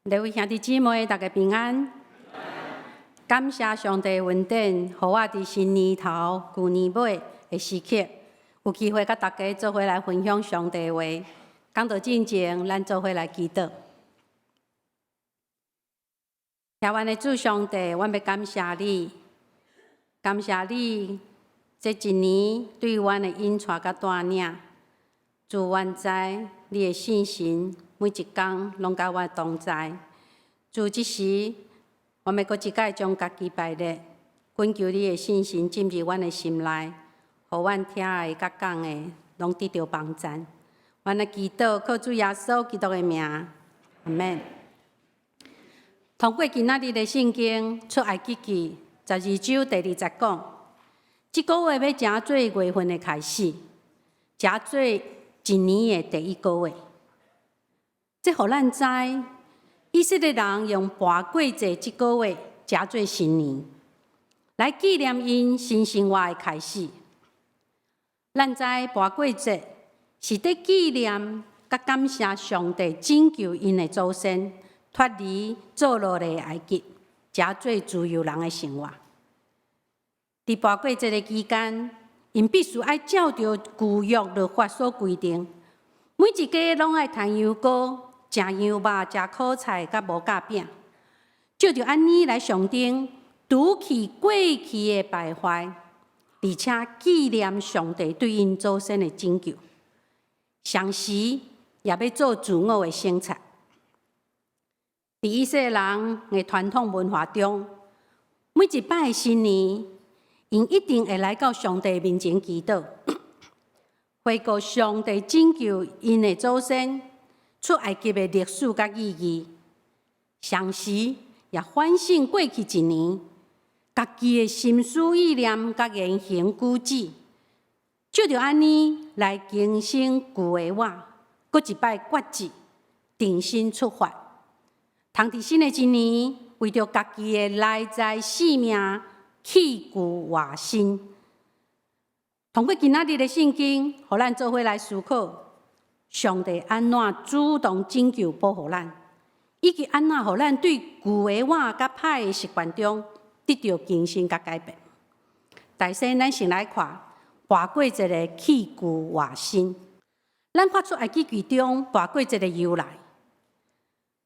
各位兄弟姊妹，大家平安。感謝上帝恩典，予我佇新年頭、舊年尾的時刻，有機會佮大家做伙來分享上帝話。講道進前，咱做伙來祈禱。慈愛的主上帝，阮欲感謝你，感謝你這一年對阮的引帶佮帶領。主，阮知你的聖神每一工攏佮阮同在。主，這時我欲閣一擺將家己擺列，懇求你的聖神進入阮的心內，予阮聽的佮講的攏得著幫贊。阮來祈禱，靠主耶穌基督的名，阿們。通過今仔日的聖經出埃及記十二章第二節講，這個月欲成做月份的開始，成做一年的第一個月。這予咱知，以色列人用跋過節這個月成做新年，來紀念𪜶新生活的開始。咱知跋過節是佇紀念佮感謝上帝拯救𪜶的祖先脫離做奴隸的埃及，成做自由人的生活。佇跋過節的期間，𪜶必須愛照著舊約律法所規定，每一家攏愛牽羊羔、食羊肉、食苦菜佮無酵餅，照著按呢來象徵除去過去的敗壞，而且紀念上帝對𪜶祖先的拯救。同時也欲做自我的省察。佇以色列人的傳統文化中，每一擺的新年，𪜶一定會來到上帝面前祈禱，回顧上帝拯救𪜶的祖先出埃及的歷史佮意義，同時也反省過去一年家己的心思意念佮言行舉止，照著按呢來更新舊的我，閣一擺決志，重新出發。通佇新的一年，為著家己的內在生命去舊換新。通過今仔日的聖經，予咱做伙來思考，上帝按怎主動拯救保護咱，以及按怎予咱對舊的我佮歹的習慣中得著更新佮改變。首先，咱先來看跋過節的去舊換新。咱看出埃及記中跋過節的由來。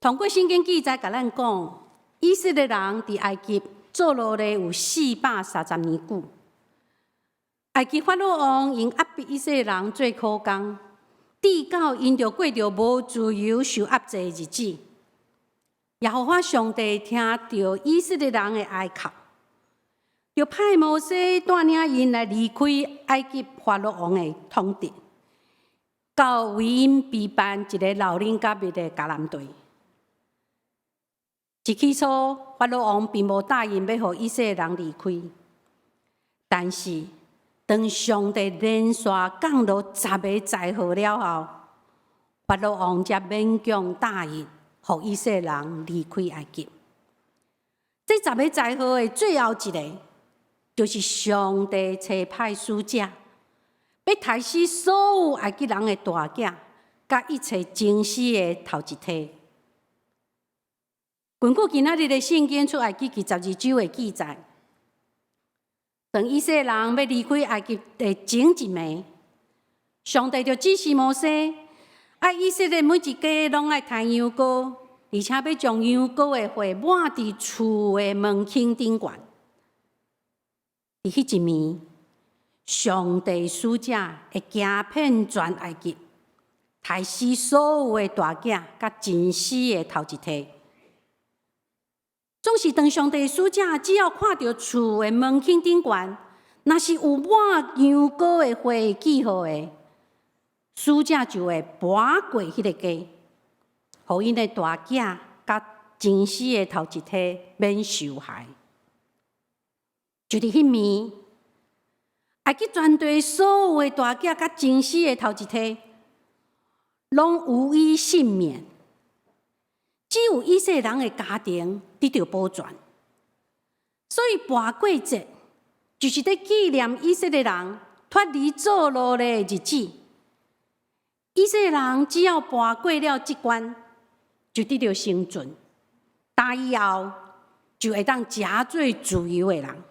通過聖經記載，共咱講，以色列人佇埃及做奴隸有430年久。埃及法老王用壓迫以色列人做苦工，直到𪜶著過著無自由、受壓制的日子。耶和華上帝聽著以色列人的哀哭，就派摩西帶領𪜶來離開埃及法老王的統治，到為𪜶備辦一个老奶佮蜜的迦南地。一起初，法老王並無答應欲予以色列人離開，但是當上帝連續降落十个災禍了後，法老王才勉強答應，予以色列人離開埃及。這十个災禍的最後一个，就是上帝差派使者，欲刣死所有埃及人的大囝，佮一切生死的頭一胎。根據今仔日的聖經出埃及記十二章的記載，當以色列人欲離開埃及的前一暝，上帝就指示摩西，愛以色列每一家攏愛牽羊羔，而且欲將羊羔的血抹佇厝的門框頂懸。佇彼一暝，上帝使者會行遍全埃及，刣死所有的大囝佮真死的頭一胎。總是當上帝使者只要看著厝的門框頂懸，若是有抹羊羔的血記號的，使者就會跋過彼个家，予𪜶的大囝佮真死的頭一胎免受害。就佇彼暝，埃及全地所有的大囝佮真死的頭一胎，攏無一倖免。只有以色列人的家庭得著保全，所以跋過節就是佇紀念以色列人脫離做奴隸的日子。以色列人只要跋過了這關，就得著生存。打以後就會當誠做自由的人。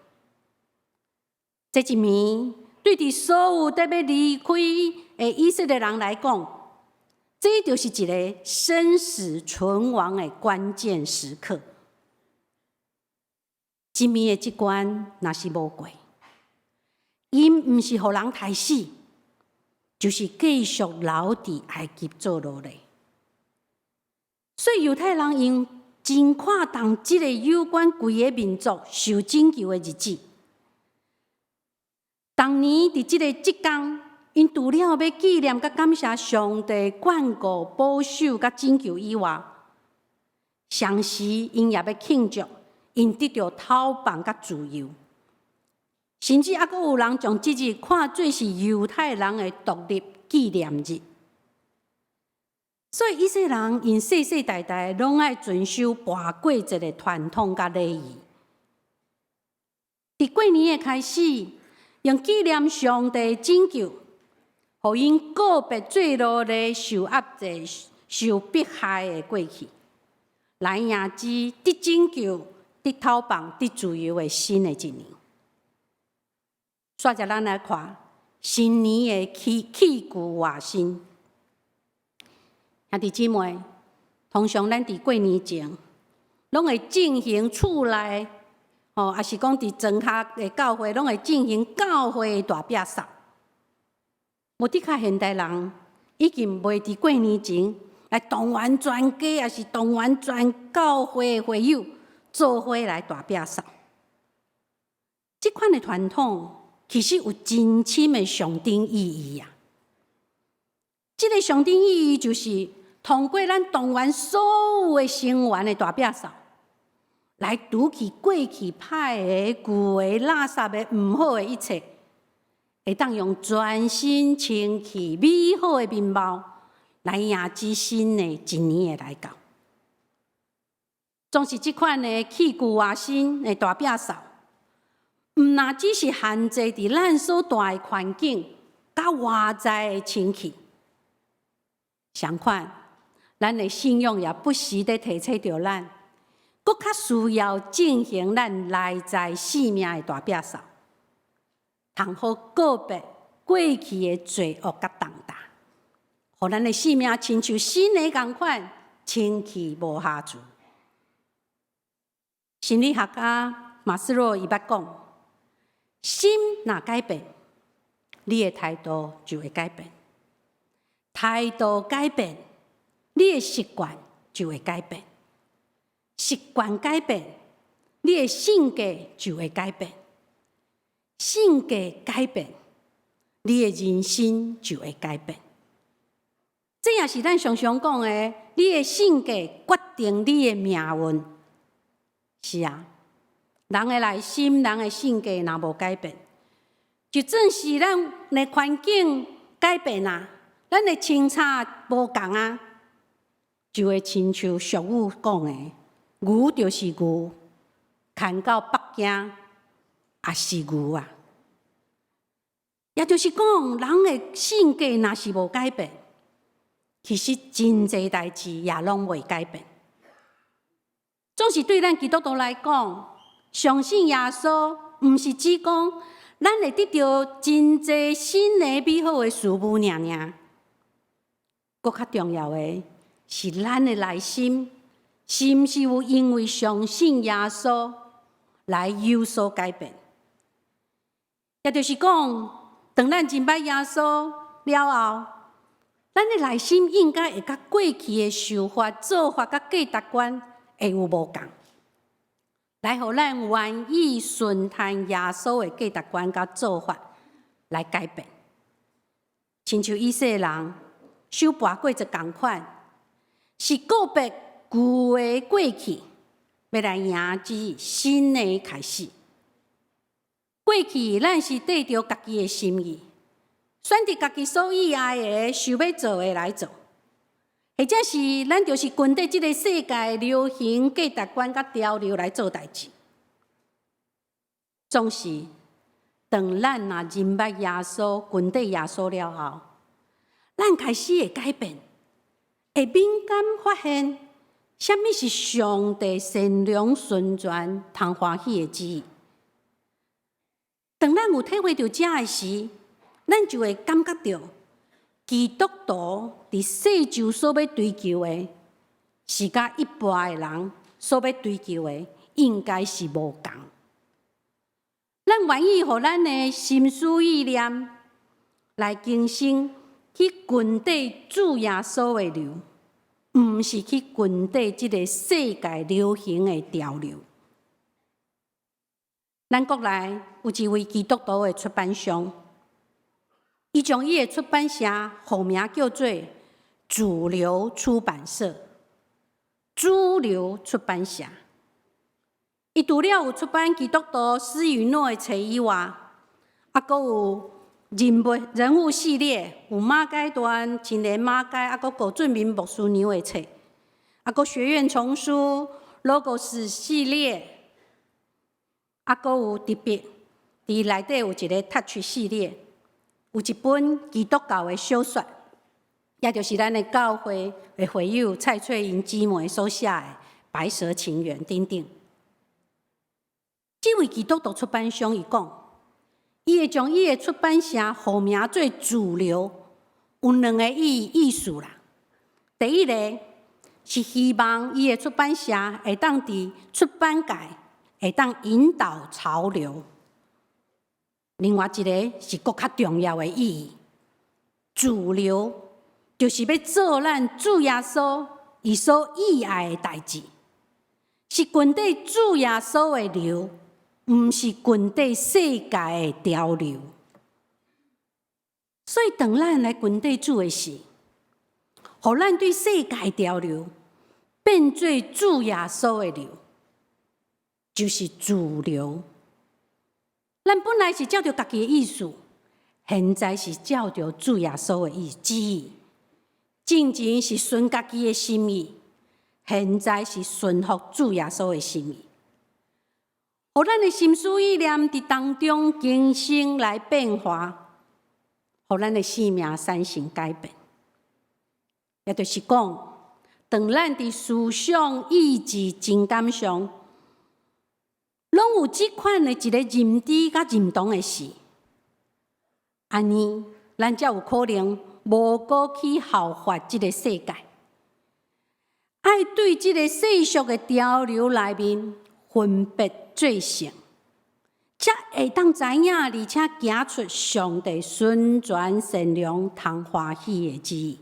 這一暝對佇所有得欲離開的以色列人來講，這就是一个生死存亡的關鍵時刻。這暝的這關若是無過，𪜶毋是予人刣死，就是繼續留佇埃及做奴隸。所以猶太人𪜶真看重這个有關規个民族受拯救的日子。逐年佇這个節工，𪜶除了欲紀念佮感謝上帝眷顧、保守佮拯救以外，同時𪜶也欲慶祝𪜶得著逃放佮自由。甚至猶閣有人將這日看做是猶太人的獨立紀念日。所以以色列人𪜶世世代代攏愛遵守跋過節的傳統佮禮儀。佇過年的開始，用紀念上帝拯救，予𪜶告別做奴隸、受壓制、受迫害的過去，來迎接得拯救、得逃放、得自由的新的一年。煞來咱來看新年的去舊換新。兄弟姊妹，通常咱佇過年前，攏會進行厝內，吼，抑是講佇莊跤的教會，攏會進行教會的大煏掃。無的確，現代人已經袂佇過年前來動員全家，抑是動員全教會的會友做伙來大煏掃。這款的傳統其實有真深的象徵意義啊！這个象徵意義就是通過咱動員所有的成員的大煏掃，來除去過去歹的、舊的、垃圾的、毋好的一切，會當用全新、清氣、美好的面貌來迎接新的一年的來到。總是這款的去舊換新的大煏掃，毋若只是限制佇咱所蹛的環境佮外在的清氣。相反，咱的信仰也不時咧提醒著咱，閣較需要進行咱內在生命的大煏掃，通好告別過去的罪惡佮重擔，予咱的生命親像新的仝款，清氣無瑕疵。心理學家馬斯洛伊捌講：心若改變，你的態度就會改變；態度改變，你的習慣就會改變；習慣改變，你的性格就會改變；性格改變，你的人生就會改變。這也是咱常常講的，你的性格決定你的命運。是啊，人的內心、人的性格若無改變，就算是咱的環境改變啊，咱的清查無仝啊，就會親像俗語講的，牛就是牛，牽到北京也是牛啊。也就是講，人的性格若是無改變，其實真濟代誌也攏袂改變。總是對咱基督徒來講，相信耶穌，毋是只講咱會得著真濟新的美好的事物爾爾。閣較重要的是，咱的內心是毋是有因為相信耶穌來有所改變？也就是講，當咱認捌耶穌了後，咱的內心應該會佮過去的想法、做法佮價值觀會有無仝，來予咱願意順從耶穌的價值觀佮做法來改變。親像以色列人守跋過節仝款，是告別舊的過去，欲來迎接新的開始。過去咱是綴著家己的心意，選擇家己所喜愛的、想欲做的來做，或者是咱就是跟綴這个世界流行價值觀佮潮流來做代誌。總是當咱若認捌耶穌、跟綴耶穌了後，咱開始會改變，會敏感發現啥物是上帝善良、純全、通歡喜的旨意。當咱有體會著這的時，咱就會感覺著基督徒佇世上所欲追求的，是佮一般的人所欲追求的，應該是無仝。咱願意予咱的心思意念來更新，去跟綴主耶穌的流，毋是去跟綴這个世界流行的潮流。咱國內有一位基督徒的出版商，伊將伊的出版社號名叫做主流出版社。主流出版社，伊除了有出版基督徒施予諾的冊以外，啊，閣有人物系列，有馬偕傳、青年馬偕，啊，閣郭俊明牧師娘的冊，啊，閣學院叢書、Logos 系列，啊，閣有特別佇內底有一個 Touch 系列，有一本基督教的小說，也就是咱的教會的會友蔡翠英姊妹所寫的《白蛇情緣》等等。這位基督徒出版商伊講，伊會將伊的出版社號名做主流，有兩个意思啦。第一个是希望伊的出版社會當佇出版界會當引導潮流。另外一个是閣較重要的意義，主流就是欲做咱主耶穌伊所喜愛的代誌，是跟綴主耶穌的流，毋是跟綴世界的潮流。所以，當咱來跟綴主的時，予咱對世界潮流變做主耶穌的流，就是主流。咱本來是照著家己的意思，現在是照著主耶穌的意旨意。進前是順家己的心意，現在是順服主耶穌的心意。予咱的心思意念佇當中更新來變化，予咱的生命產生改變。也就是講，當咱佇思想、意志、情感上，攏有這款的一个認知佮認同的時，按呢，咱才有可能無閣去效法這个世界，愛對這个世俗的潮流內面分別做聖，才會當知影，而且行出上帝純全善良、通歡喜的旨意。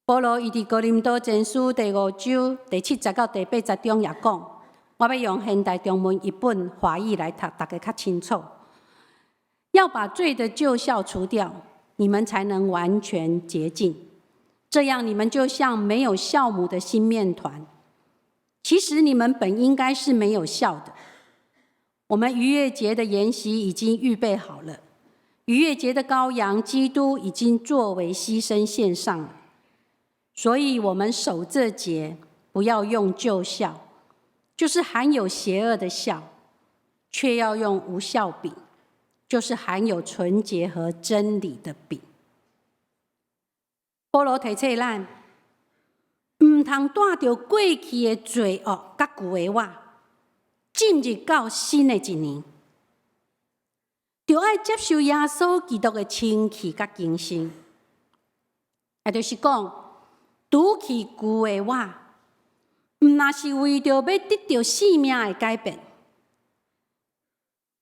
保羅伊佇哥林多前書第五章第七節到第八節中也講，我欲用現代中文譯本華語來讀，大家較清楚。要把罪的舊酵除掉，你們才能完全潔淨。這樣你們就像沒有酵母的新麵團。其實你們本應該是沒有酵的。我們逾越節的筵席已經預備好了，逾越節的羔羊基督已經作為犧牲獻上了。所以，我們守這節，不要用舊酵，就是含有邪惡的酵，卻要用無酵餅，就是含有純潔和真理的餅。保羅提醒咱，毋通帶著過去的罪惡佮舊的我，進入到新的一年，著愛接受耶穌基督的清氣佮更新，也就是講，除去舊的我，毋若是為著欲得著生命的改變，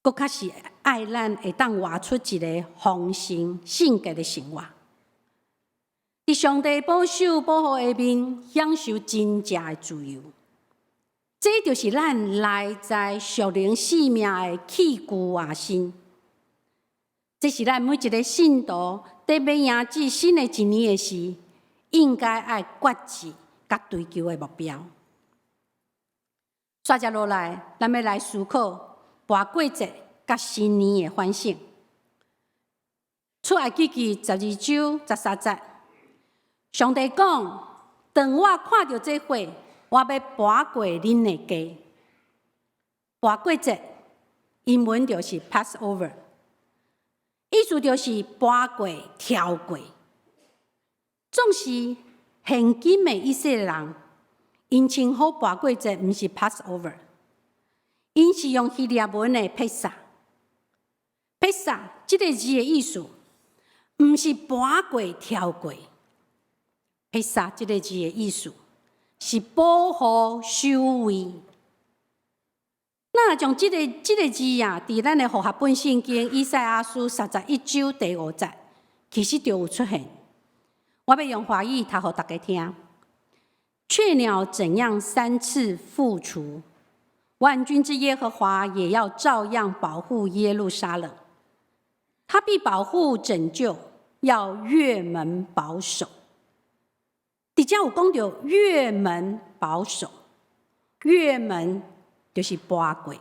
閣較是愛咱會當活出一个豐盛聖潔的生活。佇上帝保守保護下面，享受真正的自由。這就是咱內在屬靈生命的去舊換新。這是咱每一个信徒佇欲迎接新的一年的時，應該愛決志佮追求的目標。煞接落來，咱欲來思考跋過節佮新年的反省。出埃及記十二章十三節，上帝講：當我看著這血，我欲跋過恁的家。跋過節，英文就是 Passover，意思就是跋過、跳過。總是現今的以色列人， 𪜶稱呼跋過節毋是 Passover，𪜶是用希臘文的 Pesach。Pesach 這个字的意思，毋是跋過跳過。Pesach 這个字的意思是保護守衛。若將這个字啊，佇咱的和合本聖經以賽亞書31章第5節，其實就有出現。我欲用華語讀予大家聽。雀鳥怎樣三次負雛，萬軍之耶和華也要照樣保護耶路撒冷。他必保護拯救，要越門保守。佇遮有講著越門保守，越門就是跋過。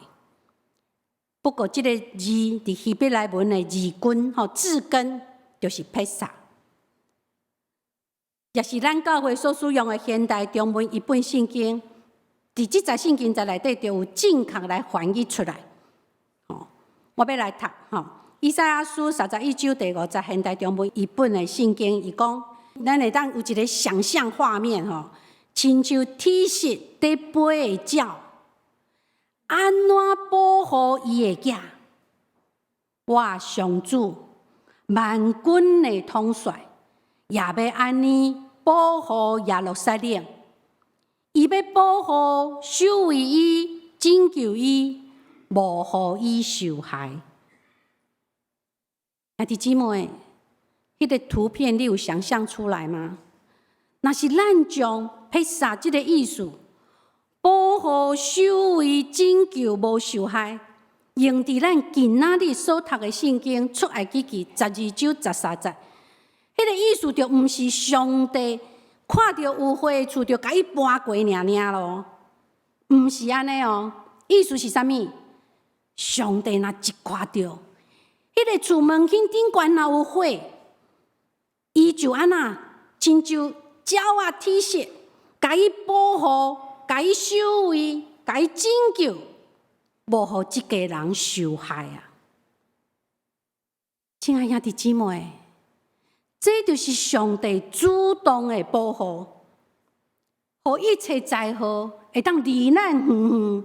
不過這个字佇希伯來文的字根吼字根就是 Pesach，也是咱教會所使用的現代中文譯本聖經，佇這節聖經節內底就有正確來翻譯出來。吼，我欲來讀吼，以賽亞書31章第5節現代中文譯本的聖經，伊講，咱會當有一个想象畫面吼，親像鐵爍佇飛的鳥，按怎保護伊的囝？我上主萬軍的統帥，也欲按呢保護耶路撒冷，伊欲保護、守衛伊、拯救伊，無予伊受害。兄弟姊妹，彼个圖片你有想象出來嗎？若是咱將 Pesach 這个意思，保護、守衛、拯救，無受害，用佇咱今仔日所讀的聖經出埃及記12章13節，彼个意思就毋是上帝看著有火的厝就共伊跋過爾爾囉，毋是按呢哦。意思是啥物？上帝若一看著彼个厝門檻頂懸若有火，伊就按怎，親像鳥仔鐵爍，共伊保護、共伊守衛、共伊拯救，無予這家人受害啊！親愛兄弟姊妹，這就是上帝主動的保護，予一切災禍會當離咱遠遠。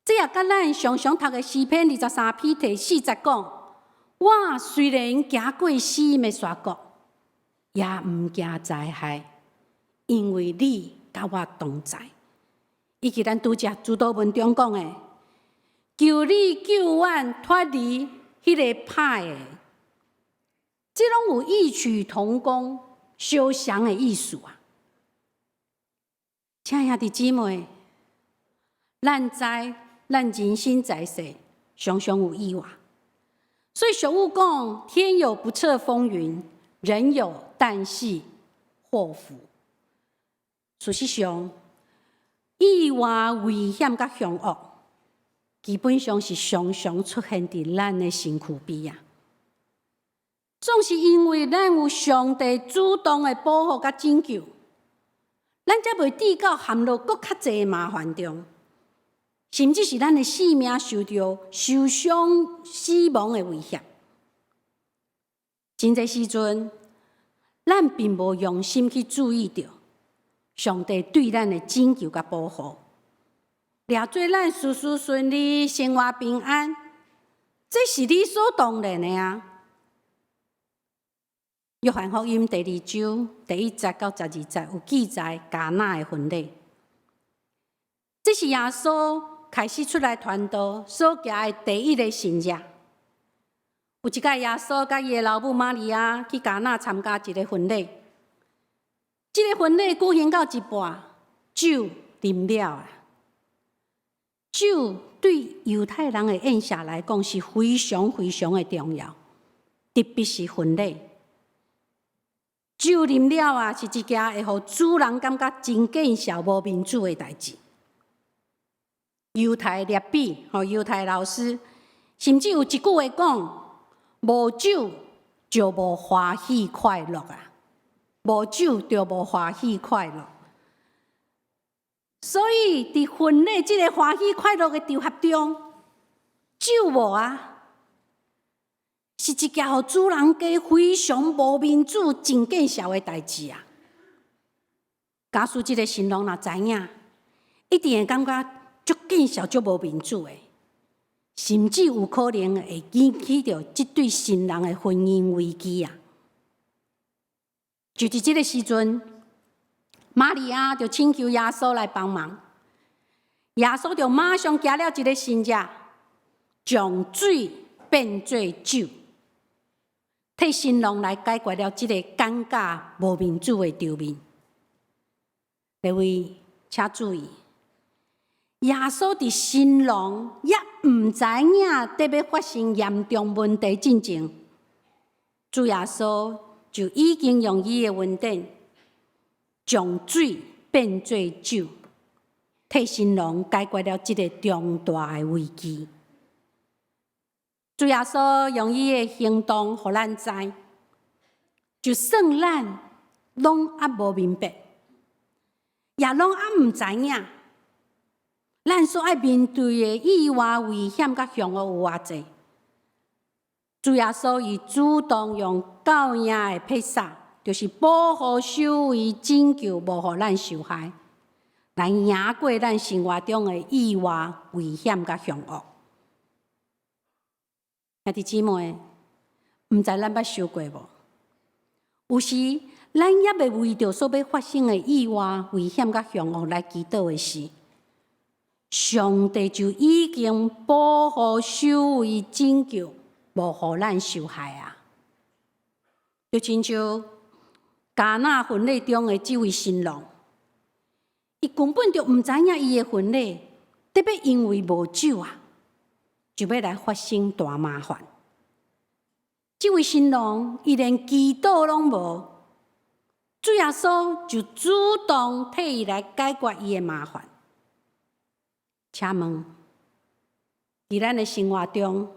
這也佮咱常常讀的詩篇23篇第4節講：我雖然行過死的山谷，也毋驚災害，因為你佮我同在。以及咱拄才主禱文中講的，求你救阮脫離彼个歹的，這攏有異曲同工、相像的意思啊！親愛兄弟姊妹，咱知咱人生在世，常常有意外，所以俗語講：天有不測風雲，人有旦夕禍福。事實上，意外、危險佮凶惡，基本上是常常出現佇咱的身軀邊啊。總是因為咱有上帝主動的保護佮拯救，咱才袂致到陷入閣較濟的麻煩中，甚至是咱的性命受著受傷、死亡的威脅。真濟時陣，咱並無用心去注意著上帝對咱的拯救佮保護，掠做咱事事順利、生活平安，這是理所當然的啊。約翰福音第二章第1節到12節有記載迦拿的婚禮，這是耶穌開始出來傳道所行的第一个神跡。有一擺耶穌佮伊的老母瑪利亞去迦拿參加一个婚禮，這个婚禮舉行到一半，酒啉了啊！酒對猶太人的宴席來講是非常非常的重要，特別是婚禮。酒啉了啊，是一件會予主人感覺真見笑、無面子的代誌。猶太拉比予猶太老師，甚至有一句話講：無酒就無歡喜快樂啊！無酒就無歡喜快樂。所以，佇婚禮這个歡喜快樂的場合中，酒無啊，是一件予主人家非常無面子、真見笑的代誌啊！假使這个新郎若知影，一定會感覺足見笑、足無面子的，甚至有可能會引起著這對新人的婚姻危機啊！就佇這个時陣，瑪利亞就請求耶穌來幫忙，耶穌就馬上行了一个神跡，將水變做酒，替新郎來解決了這个尷尬無面子的場面。各位，請注意，耶穌佇新郎猶毋知影得欲發生嚴重問題進前，主耶穌就已經用伊的恩典，將水變做酒，替新郎解決了這个重大的危機。主耶穌用伊的行動，予咱知，就算咱攏猶無明白，也攏猶毋知影，咱所愛面對的意外危險佮凶惡有偌濟。主耶穌伊主動用救命的撇殺，就是保護、守衛、拯救，無予咱受害，來贏過咱生活中的意外危險佮凶惡。兄弟姊妹，毋知咱捌想過無？有時咱猶未為著所欲發生的意外危險佮凶惡來祈禱的時，上帝就已經保護、守衛、拯救，無予咱受害啊！就親像迦拿婚禮中的這位新郎，伊根本就毋知影伊的婚禮得欲因為無酒啊，就欲來發生大麻煩。這位新郎伊連祈禱攏無，主耶穌就主動替伊來解決伊的麻煩。請問，佇咱的生活中，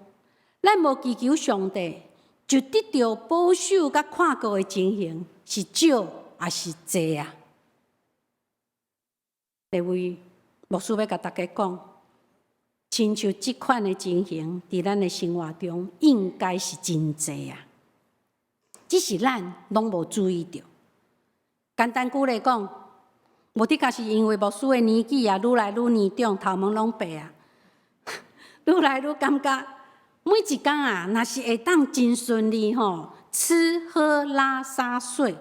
咱無祈求上帝，就得著保守佮看顧的情形是少抑是濟啊？各位牧師欲共大家講，親像這款的情形，佇咱的生活中應該是真濟啊，只是咱攏無注意著。簡單舉例講，無的確是因為牧師的年紀啊，愈來愈年長，頭毛攏白啊，愈來愈感覺每一工啊，若是會當真順利吼，吃喝拉撒睡，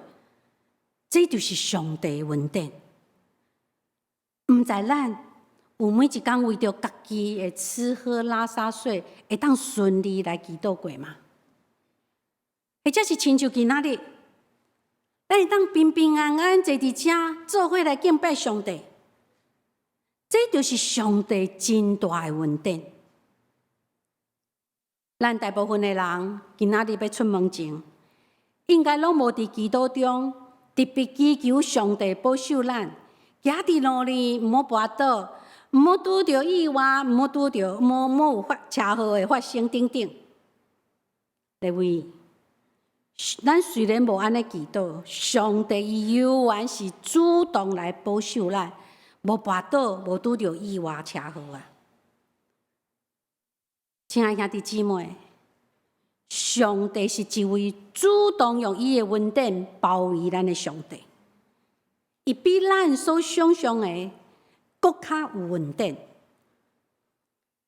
這就是上帝恩典。毋知咱有每一工為著家己的吃喝拉撒睡，會當順利來祈禱過嗎？或者是親像今仔日，咱會當平平安安坐佇遮做伙來敬拜上帝，這就是上帝真大的恩典。咱大部分的人今仔日欲出門前，應該攏無佇祈禱中特別祈求上帝保守咱，行佇路裡毋好跋倒，毋好拄著意外，毋好拄著，毋好有發車禍的發生等等。各位，咱雖然無按呢祈禱，上帝伊猶原是主動來保守咱，無跋倒，無拄著意外車禍啊！親愛兄弟姊妹，上帝是一位主動用伊的恩典包圍咱的上帝，伊比咱所想象的閣較有恩典。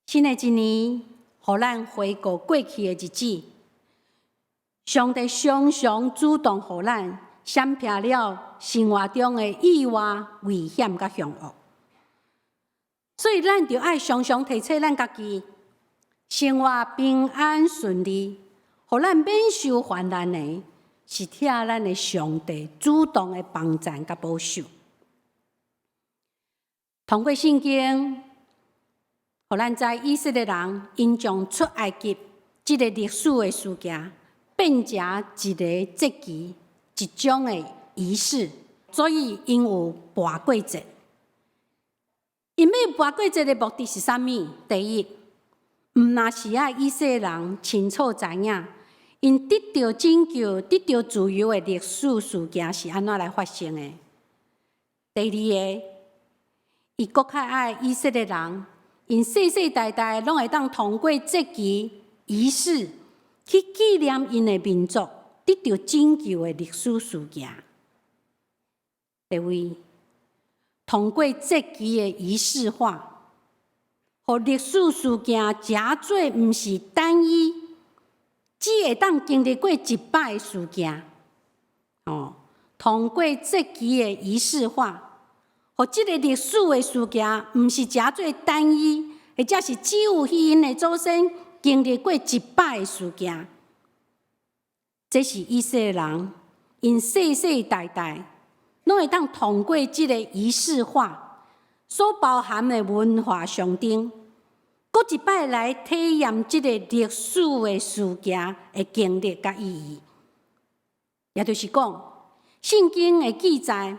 新的一年，予咱回顧過去的日子，上帝常常主動予咱閃避了生活中的意外、危險佮凶惡，所以咱著愛常常提醒咱家己，生活平安順利，予咱免受患難的，是疼咱的上帝主動的幫贊佮保守。通過聖經，予咱知以色列人𪜶將出埃及這个歷史的事件，變成一个節期，一種的儀式，所以𪜶有跋過節。𪜶欲跋過節的目的是啥物？第一，毋但是愛以色列人清楚知影，𪜶得著拯救、得著自由的歷史事件是按怎來發生的。第二个，伊閣較愛以色列人，𪜶世世代代攏會當通過節期儀式去紀念𪜶的民族得著拯救的歷史事件。各位，通過節期的儀式化，予歷史事件誠做毋是單一，只會當經歷過一擺的事件。哦，通過節期的儀式化，予這個歷史的事件毋是誠做單一，或者是只有𪜶的祖先經歷過一擺的事件。這是以色列人𪜶世世代代攏會當通過這個儀式化所包含的文化象徵，閣一擺來體驗這個歷史的事件的經歷佮意義。也就是講，聖經的記載，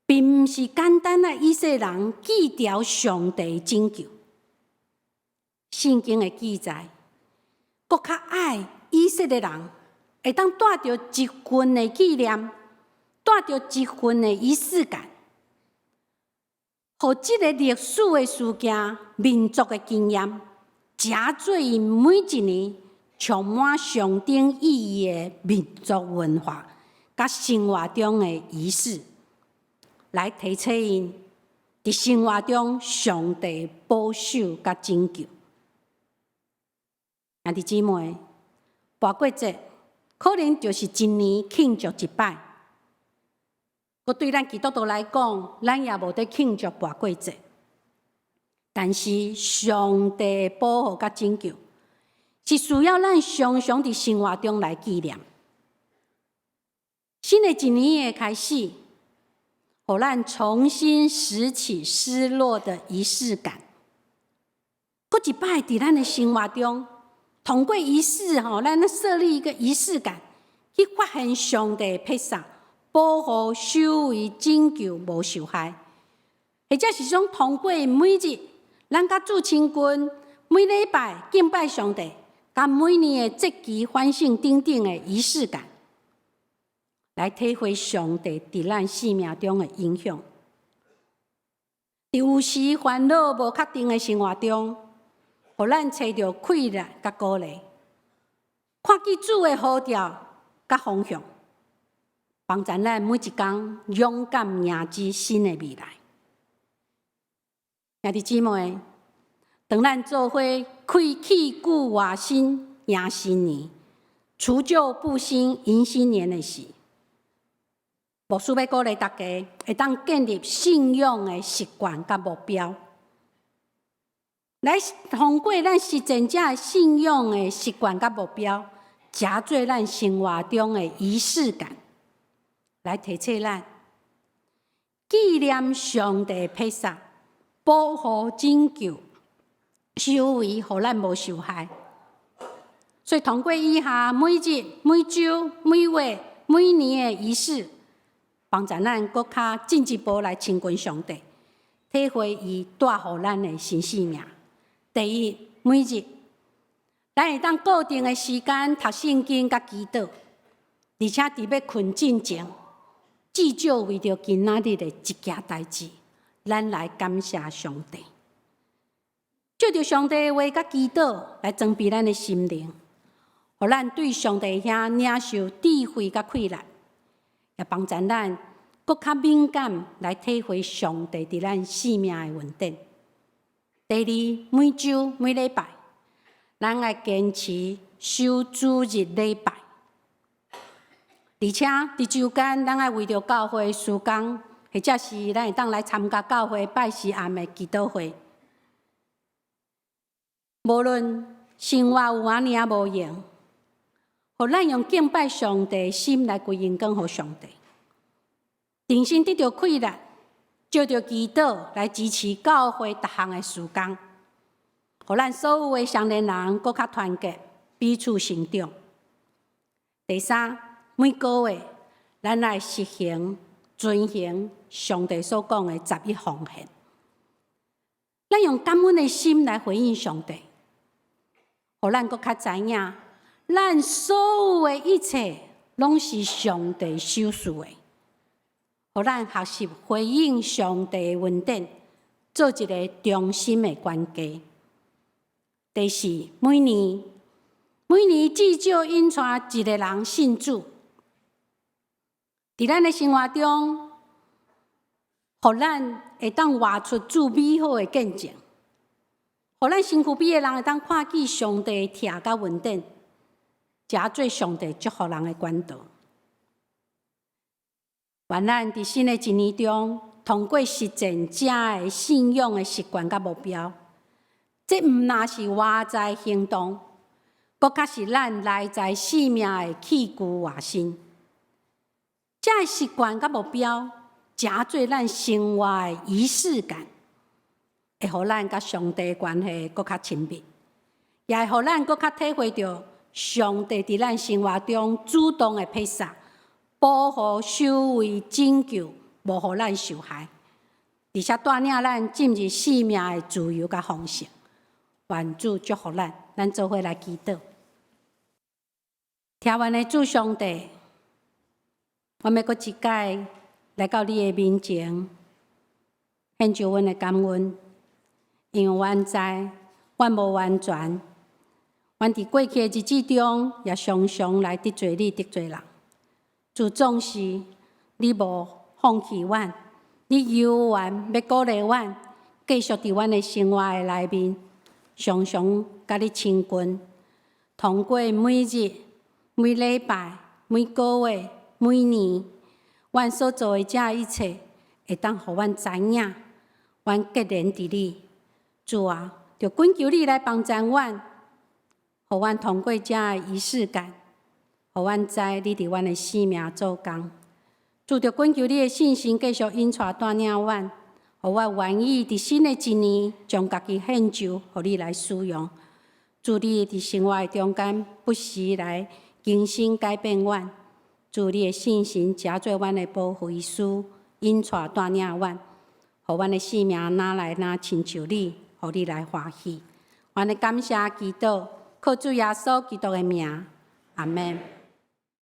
並毋是簡單的以色列人記著上帝拯救。聖經的記載，閣較愛以色列人會當帶著一份的紀念，帶著一份的儀式感，予這個歷史的事件、民族的經驗，誠做𪜶每一年充滿象徵意義的民族文化，佮生活中的儀式，來提醒𪜶佇生活中上帝保守佮拯救。兄弟姊妹，跋過節可能就是一年慶祝一擺。閣對咱基督徒來講，咱也無佇慶祝跋過節。但是上帝保護佮拯救，是需要咱常常佇生活中來紀念。新的一年的開始，予咱重新拾起失落的儀式感。閣一擺佇咱的生活中，通過儀式吼，咱設立一個儀式感，去發現上帝撇殺、保護、守衛、拯救無受害，或者是講通過每日咱佮主親近，每禮拜敬拜上帝，佮每年的節期反省等等的儀式感，來體會上帝佇咱生命中的影響。佇有時煩惱無確定的生活中，予咱揣著氣力佮鼓勵，看見主的呼召佮方向，幫助咱每一工勇敢迎接新的未來。兄弟姊妹，當咱做伙開去舊換新迎新年，除舊布新迎新年的時，牧師欲鼓勵大家，會當建立信仰的習慣佮目標，來通過咱實踐這信仰的習慣佮目標，誠做咱生活中的儀式感，來提醒咱紀念上帝撇殺、保護、拯救、守衛，予咱無受害。所以通過以下每日、每週、每月、每年的儀式，幫助咱閣較進一步來親近上帝，體會伊帶予咱的新生命。第一，每日咱會當固定的時間讀聖經佮祈禱，而且佇欲睏進前，至少為著今仔日的一件代誌，咱來感謝上帝。藉著上帝的話佮祈禱來裝備咱的心靈，予咱對上帝遐領受智慧佮氣力，也幫助咱閣較敏感來體會上帝佇咱生命的恩典。第二，每週每禮拜，咱愛堅持守主日禮拜，而且佇週間，咱愛為著教會事工，或者是咱會當來參加教會拜四暗的祈禱會。無論生活有按呢無閒，予咱用敬拜上帝的心來歸榮光予上帝，重新得著氣力，藉著祈禱來支持教會逐項的事工，予咱所有的少年人閣較團結，彼此成長。第三，每個月咱來實行遵行上帝所講的十一奉獻，咱用感恩的心來回應上帝，予咱閣較知影，咱所有的一切攏是上帝手賜的，予咱學習回應上帝的恩典，做一个忠心的管家。第四，每年每年至少引帶一个人信主，佇咱的生活中，予咱會當活出主美好的見證，予咱身軀邊的人會當看見上帝的疼佮恩典，成做上帝祝福人的管道。願咱佇新的一年中，通過實踐這个信仰的習慣佮目標，這毋但是外在行動，閣較是咱內在生命的器具活身。這个習慣佮目標，成做咱生活的儀式感，會予咱佮上帝的關係閣較親密，也會予咱閣較體會著上帝佇咱生活中主動的撇殺、保護、守衛、拯救，無予咱受害，而且帶領咱進入生命的自由佮豐盛。願主祝福咱，咱做伙來祈禱。疼阮的主上帝，我欲閣一擺來到你的面前，獻上阮的感恩，因為阮知阮無完全，阮佇過去的日子中也常常來得罪你、得罪人。主總是你無放棄阮，你猶原欲鼓勵阮，繼續佇阮的生活的內面，常常佮你親近，通過每日、每禮拜、每個月、每年，阮所做的這一切，會當予阮知影，阮結連佇你。主啊，就懇求你來幫助阮，予阮通過這儀式感，予阮知你佇阮的生命做工。主就懇求你的聖神繼續引帶帶領阮，予我願意佇新的一年將家己獻上，予你來使用。主你佇生活的中間不時來更新改變阮。主你的聖神成做阮的保惠師，引帶帶領阮，予阮的生命愈來愈親像你，予你來歡喜。阮的感謝祈禱，靠主耶穌基督的名，阿們。